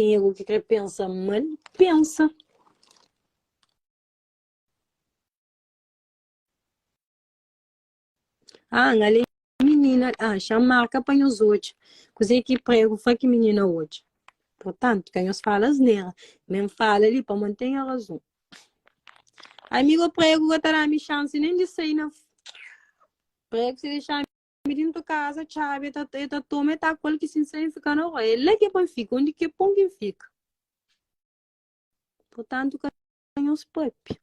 Kenha ki kre pensa mal, pensa. Ah, nga le minina, ah, xa marka pa nhos odja. Kuzê ki pregu fla ki minina odja. Portantu, ka nhos fala asnera. Men fala li pamodi N ten razon. Amigo pregu ka ta da-mi xansi nen di sai na pregu si dexa-mi dintu kaza, txabi e ta, e ta toma e ta ku el ki si N sai N fika na rua. É la ki é pa N fika, undi ki é pon ki N fika. Portantu, ka nhos papia.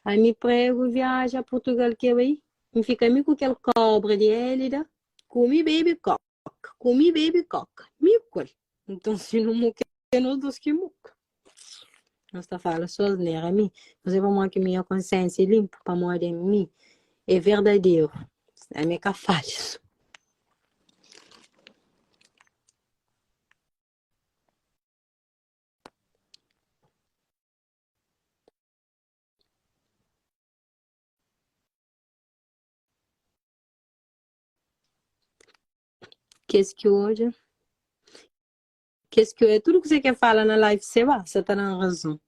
Ami pregu viaja Portugal ke bai, N fika mi ku kel kobra di Élida, kumi bebe koka, kumi bebe koka, mi ku el. Nton si nu muka é nos dos ki muka. Nos ta fala so asnera mi, N sai pamodi ki minha konsiensia é linpu, pamodi ami é verdaderu, ami é ka falsu. Kes ki odja, kes ki odja tudu kuzê ki el fala na live seba, sa ta dan razon.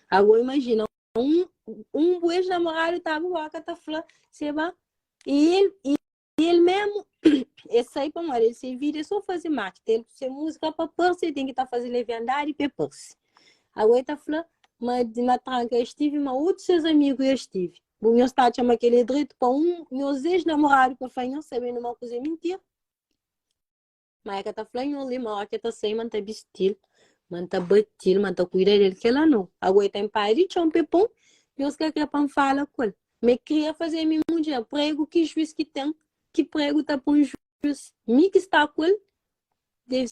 Agora imajina un un bu ex-namoradu ta abri boka ta fla seba i el i el mesmu el sai pamodi el se vida é só faze marketing, el se múzika pa parse el ten ki ta faze leviandadi pa el parse. Agora el ta fla ma ma tranka es tive ma otus ses amigu es tive. Bu nhos ta atxa ma kel é dretu pa un nhos ex-namoradu pa fla nhos sabendo ma kuza é mintira? Ma e ka ta fla nho li ma oki e ta sai ma N ta bisti-l, ma N ta bati-l, ma N ta kuida del. Kela no. Ago e ten pai di txon pe pon, nhos ka kre pa N fala ku el. Ma e kria faze mi mudjer. Pregu ki juis ki ten, ki pregu ta pon juis. Mi ki sta ku el, debe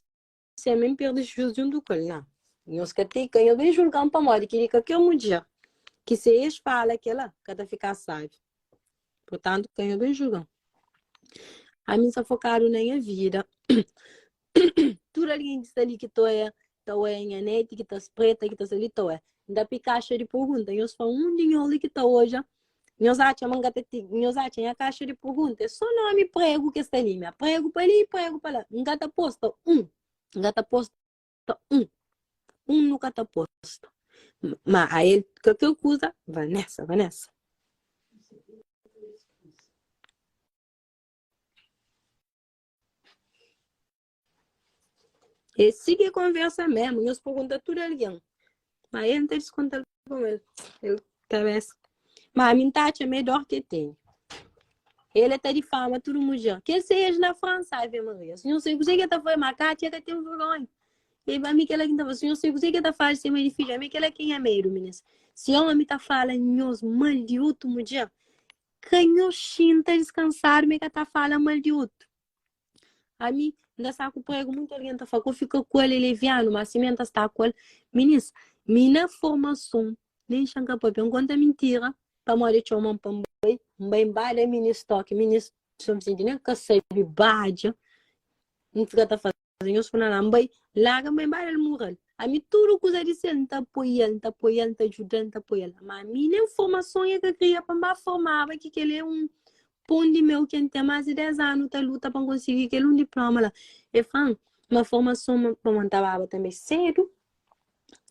ser mi N perde juis djuntu ku el. Na. Nhos ka ten, ka nhos ben julga-m pamodi ki di kalker mudjer ki se ex fala kela, ka ta fika sabi. Purtantu, ka nhos ben julga-m. Ami N sta fokadu na nha vida. Tudu algen ki sta li ki ta oia, ta oia nha neti, ki ta spreta, ki ta sta li ta oia. N ta pi kaxa di purgunta. Nhos fla un di nhos li ki ta odja, nhos atxa ma N ka ta ti, nhos atxa nha kaxa di purgunta é sô nomi pregu ki sta li, nha pregu pa li, pregu pa la. N ka ta posta un, N ka ta posta un, un nu ka ta posta. Ma a el, kalker kuza, Vanessa, Vanessa. É si ki é konversa mesmu, nhos pergunta tudu algen. Ma el N ta diskonta-l pa el, el kabesa. Ma ami N ta atxa ma é dor ki el tene. El é ta difama tudu mudjer. Kel se ex na Fransa, Ave Maria. Si nhos sabe kuzê ki el ta faze, ma Kátia ka ten vergonha. E ami kela ki N ta fala, si nhos sabe kuzê ki el ta faze se mai di fidju, ami kela ki é nha medu, minis. Si omi ta fala nhos mal di otu mudjer, Ka nhos xinta diskansadu ma e ka ta fala mal di otu. Ami, N ta sta ku pregu, muntu algen ta fla, Ko fika ku el, el é vianu, ma simé N ta sta ku el. Minis, mi na formason, nen xa N ka papia, N konta mintira, pamodi e txoma-m pa N bai, N bai N ba da minis toki, minis Son Visenti nen ka sabe badja, N fika ta fla. Nhos fla la, N bai, larga N bai ba da-l mural. Ami tudu kuza di sel, N ta apoia-l, N ta apoia-l, N ta djuda-l, N ta apoia-l. Ma ami nen formason e ka kria pa N ba formaba, ki kel é un pon di meu ki N ten más di 10 anu ta luta pa N konsigi kel un diploma la. E fla-m ma formason pamodi N ta baba tanbe sedu,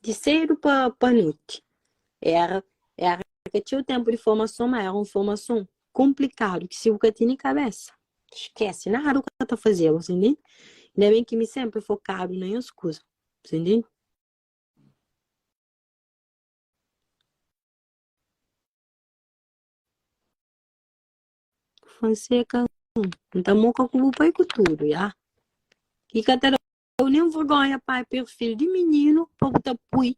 di sedu pa pa noti. Era, era ka txeu tenpu di formason, ma era un formason konplikadu ki si bu ka tene kabesa, Skese, nada u ka ta fazeba, bu ntende? Inda ben ki mi senpri fokadu na nhas kuza, bu ntende? Fonseca, N ta moka ku bu pai ku tudu, ya. I ka ta dau nen vergonha pai perfil di mininu pa bu ta pui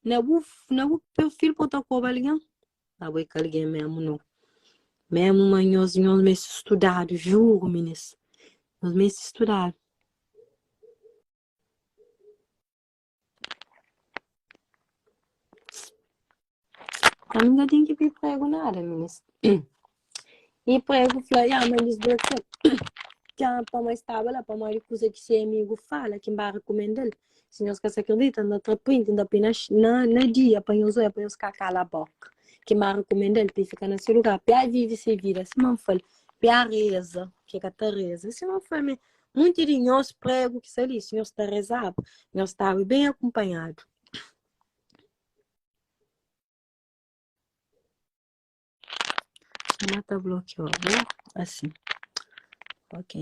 na bu na bu perfil pa bu ta koba algen? Abo é ka algen mesmu no. Mesmu ma nhos nhos meste studadu, juru minis. Nhos meste studadu. Ami ka ten ki pidi prego nada, minis. E prego fla, ya, ma eles bloqueia. Txá, pamodi staba la, pamodi kuza ki se amigu fala, ki N ba rekumenda-l. Si nhos ka sa kridita, N ta tra print, N ta poi na, na, na dia pa nhos oia, pa nhos ka kala boka. Ki N ba rekumenda-l pa e fika na se lugar, pa e vive se vida, sima N fla-l, pa e reza, ki e ka ta reza, sima N fla-l. Munti di nhos pregu ki sta li, si nhos ta rezaba, nhos staba ben akunpanhadu. Má ta blokiau, bo? Asin. Ok.